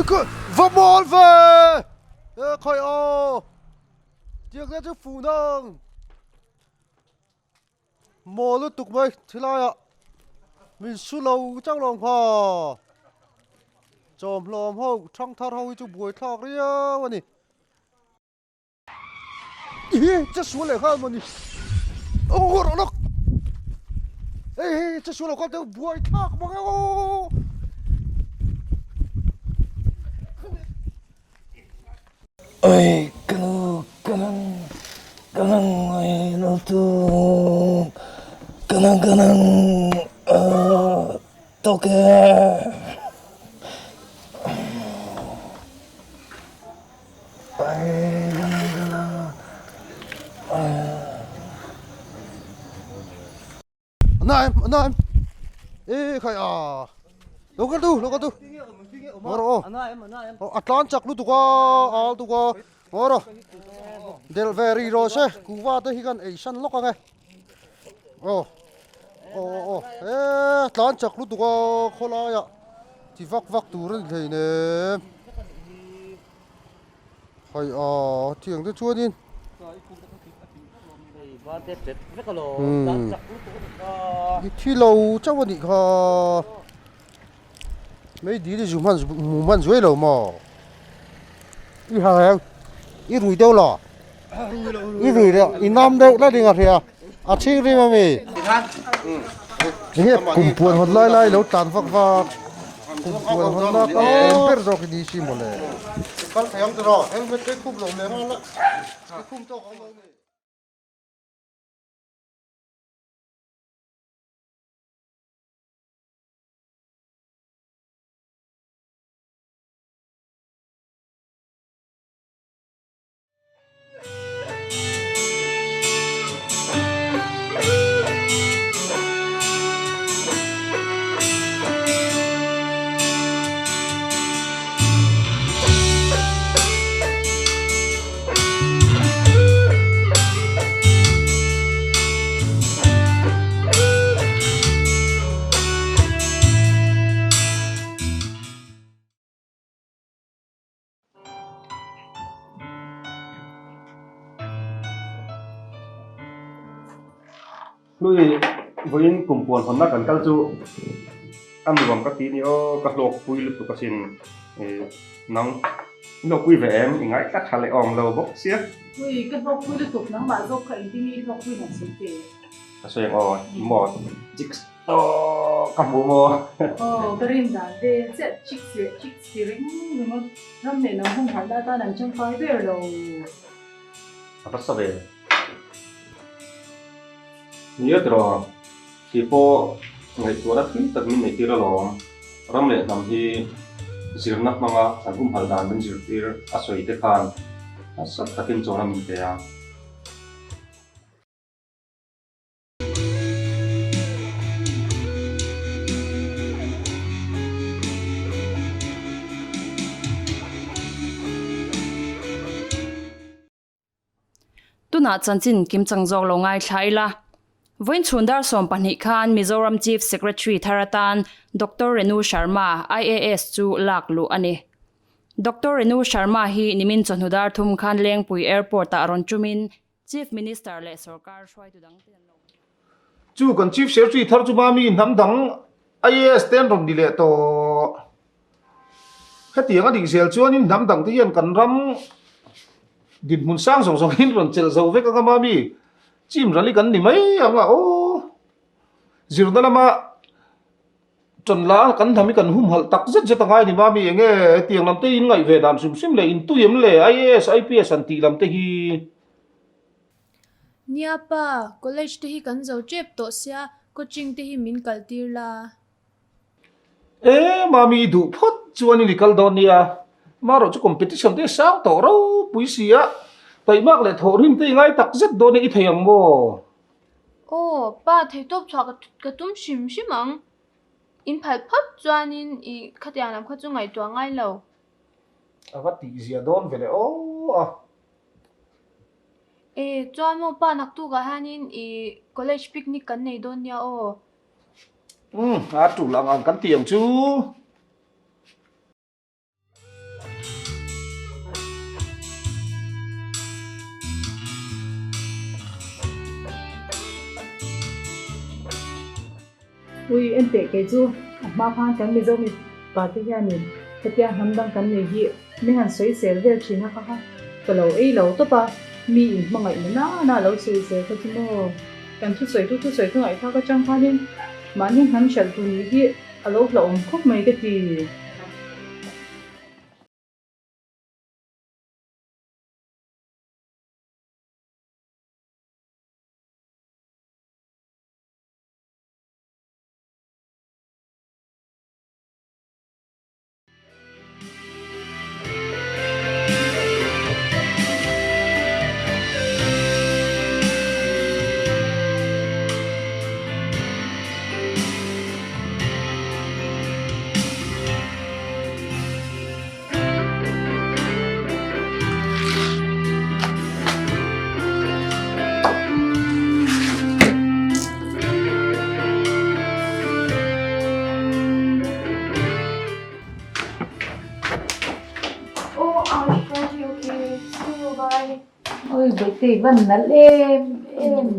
Va mawl ve! E khawi aw! Tiang te chu fuh nang! Mawl lutuk mai thilaiah min su lo chang lo ngha! Chawmhlawm ho thangthar ho hi chu buaithlak riau a ni. Ih che sual leh nghal mawni aw rawh lawk hei hei che sual lo kal teh buai thlak mang e aw Oi ka nu ka nang ka nang oi lo tu ka nang ka nang tawk e. Ana em ana em e khai a lo kal tu lo kal tu ngawr aw a tlan chak lutuk a al tuk a ngawr aw del ve ri rawh se kuhva te hi kan ei san lawk ang e aw aw aw e tlan chak lutuk a khawlaiah ti vak vak tur a ni hleinem. Hei a thiang te chuanin i thi lo chauh a nih kha mai dil i zu hman hmu hman zuai lo maw i ha heng i rui deuh la i rui deuh i nam deuh tlat in a hria a chhing rim a mi enge kum puan hawn lai lai lo tlan vak vak kum puan hawn na ka awm ber zawk i ni si mawle. Hlui vawiin kum puan hawnna kan kal chu a nuam ka ti ni aw ka hlawkpui lutuk asin nang i hlawkpui ve em i ngai tlat tha leh awm lo bawk sia. Hlui ka hlawkpui lutuk nangmah zawk kha engtin nge i hlawkpui han sawi teh. Ka sawi ang aw i maw chicks aw ka hmu maw. Aw ka rin dan vel chiah chicks leh chicks ti reng ringawt ram leh lam hung harhna atan an tangkai ber lo. A va sa ve. Nia tiraw, kei pawh ngaihtuahna thui tak min neih tir alawm. Ram leh hnam hi zirna hmanga kan humhalh dan min zirtir a sawi te khan nasa takin chawna min pe a. Tunah chanchin kimchang zawk lo ngaithla ila. Vawiin chhun dar 12 khan Mizoram Chief Secretary thar atan Doctor Renu Sharma, IAS chu lak luh a ni. Doctor Renu Sharma hi nimin chawhnu dar thum khan Lengpui Airport-ah rawn ṭumin Chief Minister leh sorkar hruaitu dang te an lo. Chu kan Chief Secretary thar chu Mami hnam dang IAS te an rawn ni leh tawh. Hetiang a dik zel chuanin hnam dang te hian kan ram dinhmun sang zawng zawng in rawn chelh zo vek anga Mami chim rali kan ni mai ang a aw. Zirna lama Ṭan la kan hnam hi kan humhalh tak zet zet a ngai ni mami eng nge hetiang lam te in ngaih ve dan hrim hrim leh in tui em le IAS, IPS an tih lam te hi. Nia pa, college te hi kan zo ṭep tawh sia, coaching te hi min kal tir la. E mami i duh phawt chuan in i kal dawn nia, marawh chu competition te sang tawh ropui si a, taihmak leh thawhrim te i ngai tak zet dawn e i thei ang maw? Aw, pa theitawp chhuah ka tum hrim hrim ang. In phal phawt chuanin i khatiang lam kha chu ngaihtuah ngai lo. A va tih zia dawn ve leh aw a. E, chuan maw pa naktukah hianin i college picnic kan nei dawn nia aw. Umm, a tul ang ang kan ti ang chu. Ui enteh kei chu a hma khan kan Mizo mipa te hianin hetia hnam dang kan nei hi min han sawisel vel thin a kha kha ka lo ei lo tawp a, mi in hmangaih na nana a lo sawisel kha chu maw. Kan thusawitu thusawi ka ngaihthlak atang khanin mahni hnam hralh tur nih hi a lo hlauhawm khawp mai ka ti. Oi Betty van nalh em em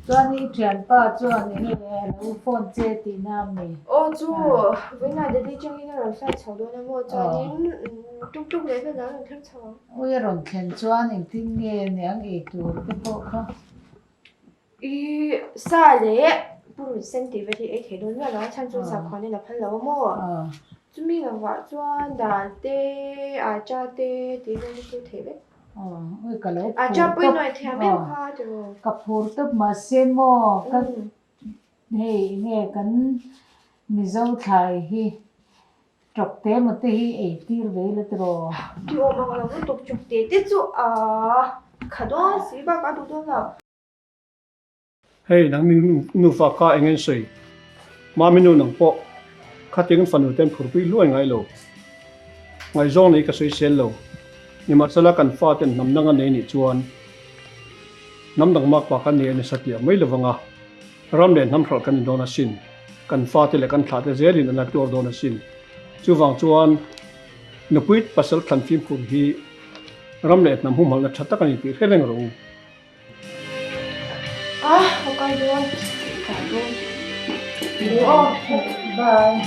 chuan i thianpa chuan enge alo phone che tihna a mi? Aw chu vawiinah Daddy changin a rawn flight chho dawn a maw chuanin tuk tuk leh vel a rawn thleng chho ang. Ui a rawn thlen chuan engtin nge niang ei tur te pawh kha? I sa leh purun sen tih vel hi ei thei dawn miah lo a chhan chuan sakhuan in a phal lo a maw? Chumi lovah chuan dal te, acha te tih vel hi chu theih vek. Ui ka lo phur tawp. Acha pawh i nuai thiam em kha tiraw? Ka phur tawp mahse maw ka hei enge kan Mizo thlai hi Chawkte maw te hi ei tir ve ila tiraw? Ti awm ang lo lutuk chawkte te chu aah kha dawn si bak a duh dawn lo. Hei nang mi nufa kha eng en sawi? Mami nu nang pawh khatin fanu ten phurpui hluai ngai lo. Ngaihzawng nei ka sawi sel lo. Nimahsela kan fa ten hnam dang a nei nih chuan hnam dang makpa kan nei a ni satliah mai lovang a. Ram leh hnam hralh kan ni dawn asin. Kan fate leh kan thlahte zelin an la tuar dawn asin. Chuvang chuan nupui pasal thlan fimkhur hi ram leh hnam humhalhna tha tak a ni tih hre reng rawh u. Ah, ka kai dawn. Ka dawn. Bye.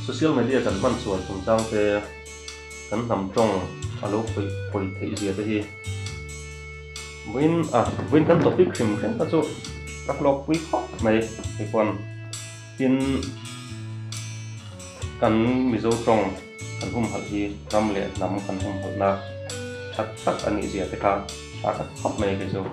Social media kan hman sual chungchang te, kan hnam tawng a lo khawih pawi theih zia te hi vawiin a vawiin kan topic hrim hrim kha chu ka hlawkpui khawp mai hei pawn tin kan Mizo tawng kan humhalh hi ram leh hnam kan humhalhna tha tak a nih zia te kha tha ka ti khawp mai kei chu.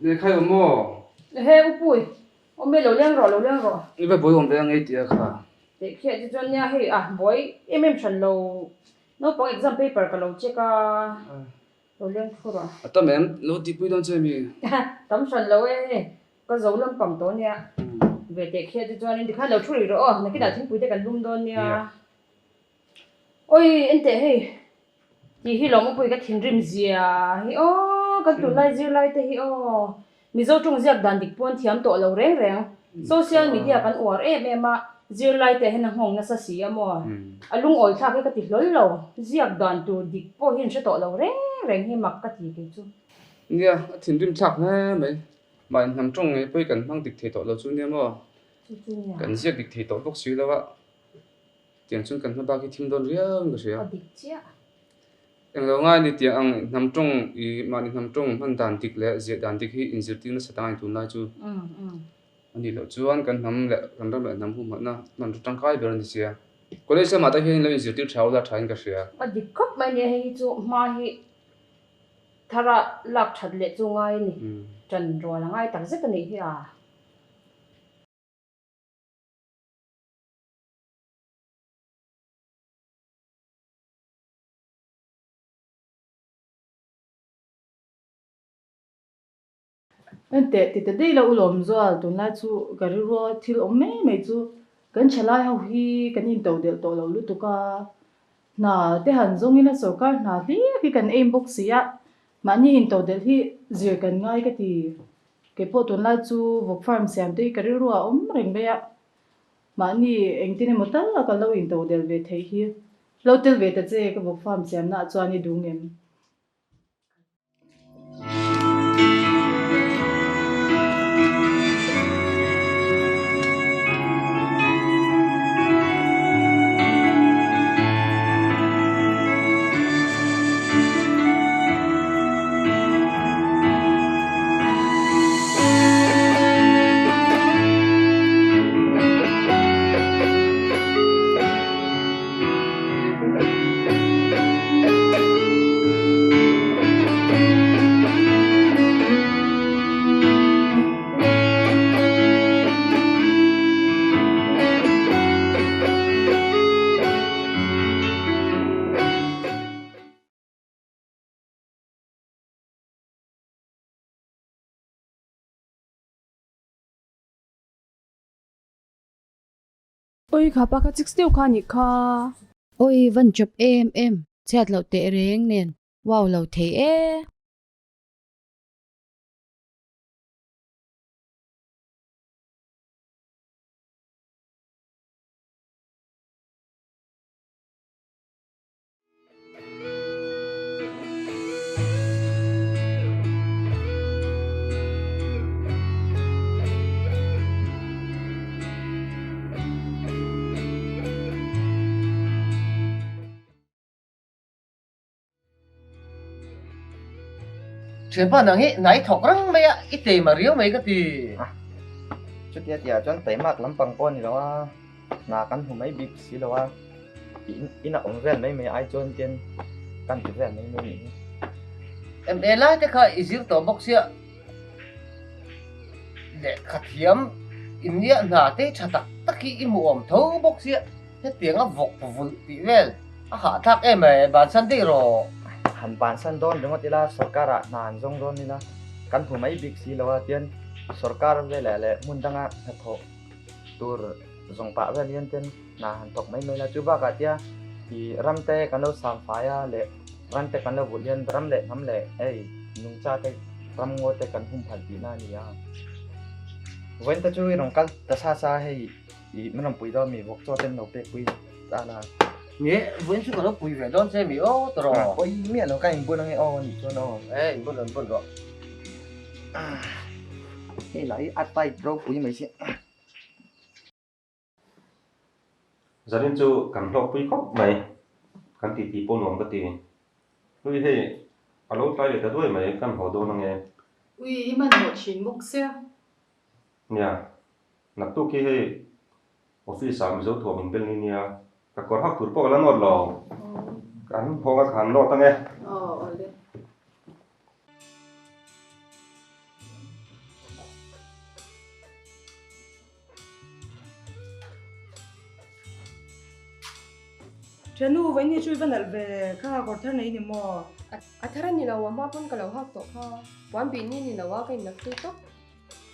Lehkha i awm maw? Ehe Upui, awm e lo leng rawh lo leng rawh. I va buai awm ve ang ei tih a kha. Teh khiah chu chuan nia hei a buai em em hran lo naupang exam paper ka lo check a lo leng thu rawh. A tam em? Lo tihpui dawn che mi? Tam hran lo e hei ka zo lampang tawh nia. Ve teh khiah chu chuan in tikhan lo thu rih rawh aw nakinah thingpui te kan lum dawn nia. Oi enteh hei tih hi lawm upui ka thinrim zia hi aw kan tunlai zirlai te hi aw Mizo tawng ziak dan dik pawn thiam tawh lo reng reng social media kan uar em em a zirlai te hian a nghawng nasa si a maw a lungawi thlak hi ka ti hlawl lo ziak dan tur dik pawh hi an hre tawh lo reng reng hi mak ka ti kei chu. Nia a thinrim thlak hle mai mahni hnam tawng ngei pawh hi kan hmang dik thei tawh lo chu nia maw kan ziak dik thei tawh bawk si lo a. Tiang chuan kan hma bak hi thim dawn riau in ka hria. A dik chiah. Englo ngai ni tiang ang hnam tawng i mahni hnam tawng hman dan dik leh ziah dan dik hi inzirtir nasa ta ngai tunlai chu. A nih loh chuan kan hnam leh kan ram leh hnam humhalhna hman ru tangkai ber a ni sia. College lamah te hian in lo inzirtir tha ula tha in ka hria. A dik khawp mai nia hei hi chu hma hi thara lak that leh chu ngai a ni. Tan rual a ngai tak zet a nih hi a. Enteh ti ta daih lo u Lawmzual, tunlai chu ka rilrua thil awm mai mai chu kan thalai ho hi kan into delh tawh lo lutuk a, hna te han zawng ila sorkar hna hlir hi kan aim bawk si a, mahni into delh hi zir kan ngai ka ti. Keipawh tunlai chu vawk farm siam te hi ka rilrua a awm reng mai a, mahni engtin emaw tal a ka lo into delh ve theih hi lo tel ve ta che ka vawk farm siamna ah chuan i duh ngem. Oi kha pa kha chicks deuh kha anih kha. Oi van chawp em em chhiat loh teh reng nen wow lo thei e. Thianpa nang hi nai thawk reng mai a, i teima riau mai ka ti. Chutia tihah chuan taimak lampang pawh a ni lo a, hna kan hmu mai bik si lo a, in a awm vel mai mai ai chuan tian kan ti vel mai mai nih hi. MA lai te kha i zir tawh bawk sia, lehkha thiam innia hna te tha tak tak hi i hmu awm tho bawk sia. Hetiang a vawk vulh tih vel a hahthlak em e, bansan daih rawh. Han bansan dawn ringawt ila sorkar ah hna an zawng dawn ila kan hmu mai bik si lo a tian sorkar velah leh hmun danga hnathawh tur zawng pah vel hian ten hna han thawk mai mai la chu bakah tia ih ram te kan lo sam fai a leh ran te kan lo vulh hian ram leh hnam leh hei nungcha te ram ngaw te kan humhalh tihna a ni a vawiin te chu i rawn kal ta sa sa hei. I min rawn pui dawn mi vawk chaw ten lo pek pui ta la. Nge vawiin chu ka lo pui ve dawn che mi aw ta rawh. Pawi miah lo ka inbun ange aw anih chuan aw. E inbun rawn bun rawh. Hei lah hi a tight ropui mai si. Zanin chu kan hlawkpui khawp mai, kan titi pawh nuam ka ti. Hlui hei a lo tlai leh ta duai mai, kan haw dawn ange. Ui i hmanhmawh thin bawk sia. Nia, naktuk hi hei office ah Mizo thuam in bel ni nia, ka kawr hak tur pawh ka la nawt lo, kan hawng a khan nawt ange. Aw awle. Thiannu, vawiin hi chu i va nalh ve, kha kawr thar nei ni maw? A thar a ni lo, a hma pawn ka lo hak tawh kha, puan bih ni ni lo a ka innaktir tawp.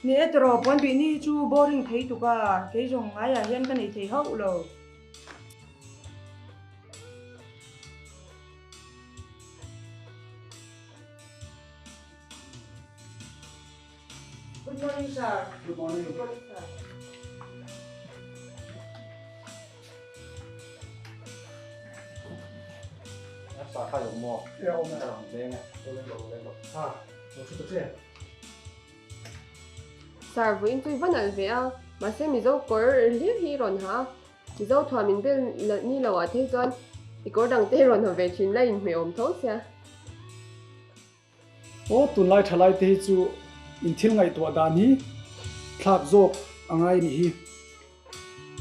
Ni e tawrh, puan bih ni hi chu boring thei tuk a, kei zawng ngaiah hian ka nei thei hauh lo. Good morning sir. Good morning. Good morning sir. Sa kha yawm maw? E awm e. Ang veng e. Awleng lo awleng lo. Ha, lo hre ta che. Sir, vawiin chu i va nalh ve a, mahse Mizo kawr hlir hi i rawn ha a, Mizo thuam in bel ni lo ah thei chuan i kawr dang te rawn ha ve thin la inhmeh awm tho sia. Aw tunlai thalai te hi chu in thil ngaihtuah dan hi thlak zawk a ngai nih hi.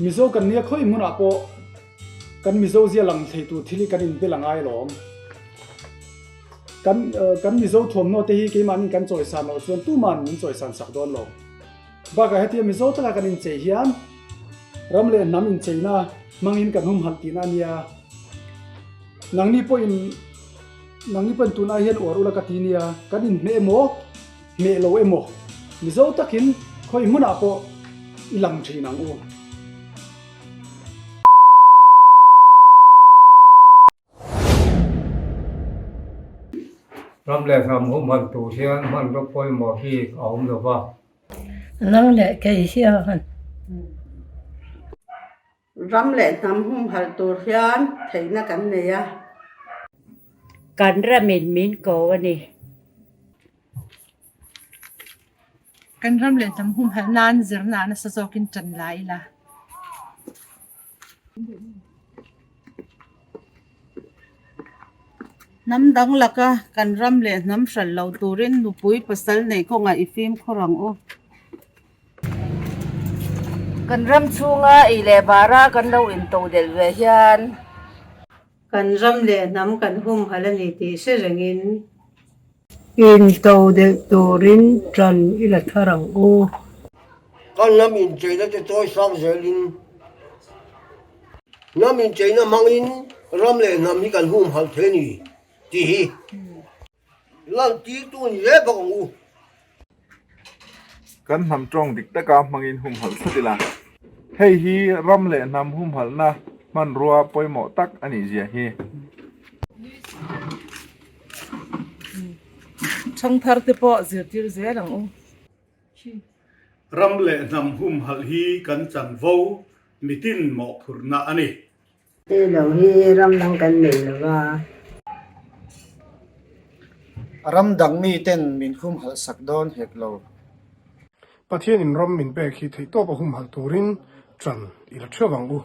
Mizo kan nia khawi hmunah pawh kan Mizo zia lang thei tur thil hi kan inbel a ngai alawm. Kan kan Mizo thuamhnaw te hi keimahnin kan chawisan loh chuan tuman min chawisan sak dawn lo. Bakah hetia Mizo taka kan inchei hian ram leh hnam incheina hmangin kan humhalh tihna a nia. Nangni pawhin Nangni pawn tunah hian uar ula ka ti nia, kan inhmeh emaw, hmeh lo emaw. Mizo takin khawi hmunah pawh i lang thin ang u. Ram leh hnam humhalh tur hian hmanraw pawimawh bik a awm lo va. Nang leh kei hian. Ram leh hnam humhalh tur hian theihna kan nei a. Kan ramin min ko a ni. Kan ram leh hnam humhalh nan zirna nasa zawkin tan la ila. Hnam dang laka kan ram leh hnam hran lo turin nupui pasal nei kawngah i fimkhur ang u. Kan ram chhunga ei leh bara kan lo into delh ve hian. Kan ram leh hnam kan humhalh a ni tih hre rengin. Into delh turin tan i la thar ang u. Kan hnam incheina te chawi sang zelin hnam incheina hmangin ram leh hnam hi kan humhalh thei a ni tih hi lantirtu a ni hle bawk ang u. Kan hnam tawng dik taka hmangin humhalh tlat ila. Hei hi ram leh hnam humhalhna hmanrua pawimawh tak a nih zia hi. Thangthar te pawh zirtir zel ang u. Ram leh hnam humhalh hi kan chanvo mitin mawhphurhna a ni. Hei lo hi ram dang kan nei lo va. Ram dang mi ten min humhalh sak dawn hek lo. Pathianin ram min pek hi theihtawp a humhalh turin ṭan i la ṭheuh ang u.